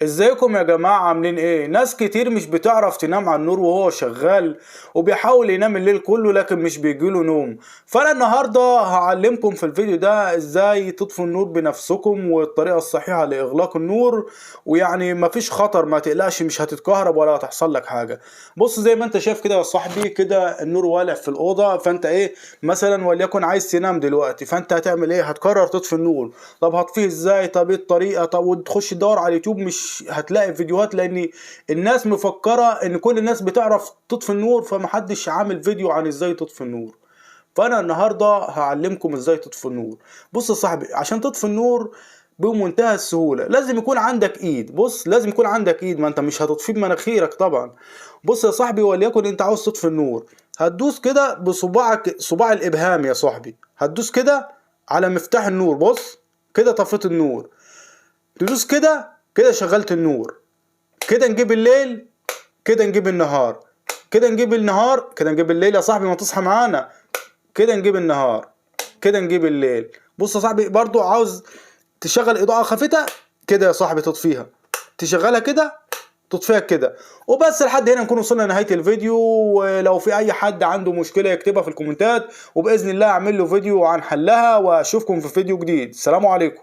ازيكم يا جماعة؟ عاملين ايه؟ ناس كتير مش بتعرف تنام على النور وهو شغال، وبيحاول ينام الليل كله لكن مش بيجيله نوم. فانا النهاردة هعلمكم في الفيديو ده ازاي تطفوا النور بنفسكم والطريقة الصحيحة لاغلاق النور، ويعني مفيش خطر، ما تقلقش، مش هتتكهرب ولا هتحصل لك حاجة. بص زي ما انت شايف كده يا صاحبي، كده النور والع في الأوضة، فانت ايه مثلا وليكن عايز تنام دلوقتي، فانت هتعمل ايه؟ هتقرر تطفي النور. طب هطفيه ازاي؟ طب ايه الطريقة؟ طب وتخش تدور على اليوتيوب مش هتلاقي فيديوهات، لان الناس مفكرة ان كل الناس بتعرف تطفي النور، فمحدش عامل فيديو عن ازاي تطفي النور. فانا النهاردة هعلمكم ازاي تطفي النور. بص يا صاحبي، عشان تطفي النور بمنتهى السهولة لازم يكون عندك ايد. بص لازم يكون عندك ايد، ما انت مش هتطفيه بمناخيرك طبعا. بص يا صاحبي، وليكن انت عاوز تطفي النور، هتدوس كده بصباعك، صباع الابهام يا صاحبي، هتدوس كده على مفتاح النور. بص كده طفيت النور، تدوس كده كده شغلت النور، كده نجيب الليل، كده نجيب النهار، كده نجيب النهار، كده نجيب الليل يا صاحبي، ما تصحى معانا، كده نجيب النهار، كده نجيب الليل. بص يا صاحبي، برضو عاوز تشغل اضاءة خافتة كده يا صاحبي، تطفيها، تشغلها كده، تطفيها كده. وبس لحد هنا نكون وصلنا لنهاية الفيديو. ولو في اي حد عنده مشكلة يكتبها في الكومنتات، وبإذن الله اعمل له فيديو عن حلها، واشوفكم في فيديو جديد. السلام عليكم.